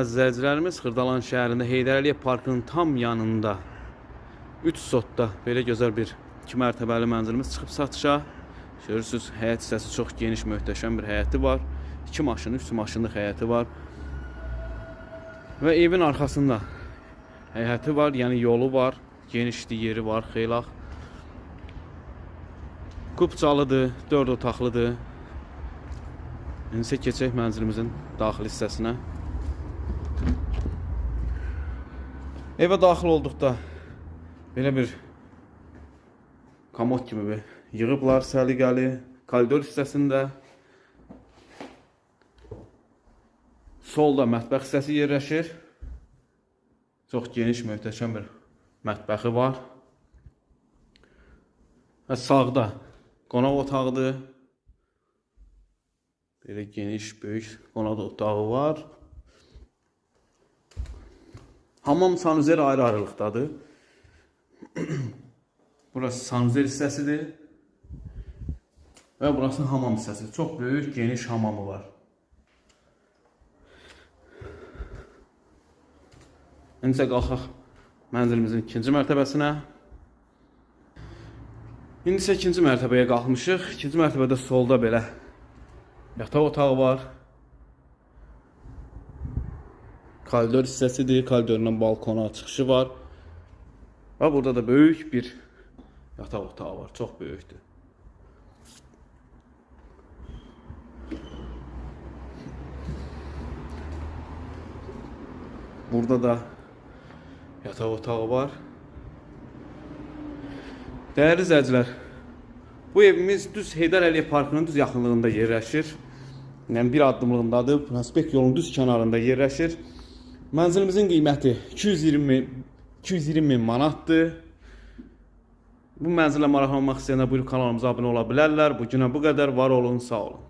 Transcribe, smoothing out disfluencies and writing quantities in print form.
İzləyicilərimiz, Xırdalan şəhərində Heydər Əliyev parkının tam yanında 3 sotda belə gözəl bir 2 mərtəbəli mənzilimiz çıxıb satışa. Görürsüz, həyət hissəsi çox geniş, möhtəşəm bir həyəti var. 2 maşın, 3 maşınlıq həyəti var. Və evin arxasında həyəti var, yəni yolu var, genişli yeri var, xeylaq. Kupçalıdır, 4 otaqlıdır. İndi isə keçək mənzilimizin daxili hissəsinə. Evə daxil olduqda belə bir komod kimi bir yığıblar səliqəli koridor hissəsində. Solda mətbəx hissəsi yerləşir. Çox geniş, möhtəşəm bir mətbəxi var. Və sağda qonaq otağıdır. Belə geniş, böyük qonaq otağı var. Hamam sanuzel ayrı-ayrılıqdadır. Burası sanuzel hissəsidir. Və burası hamam hissəsi. Çox böyük, geniş hamamı var. İndi isə qalxaq mənzilimizin ikinci mərtəbəsinə. İndi isə ikinci mərtəbəyə qalxmışıq. İkinci mərtəbədə solda belə yataq otağı var. Koridor hissəsidir. Koridordan balkona çıxışı var. Və burada da böyük bir yataq otağı var. Çox böyükdür. Burada da yataq otağı var. Dəyərli izləyicilər, bu evimiz düz Heydər Əliyev parkının düz yaxınlığında yerləşir. Yəni bir addımlığındadır. Prospekt yolunun düz kənarında yerləşir. Mənzilimizin qiyməti 220 min manatdır. Bu mənzillə maraqlanmaq istəyənlər buyurub kanalımıza abunə ola bilərlər. Bu günə bu qədər. Var olun, sağ olun.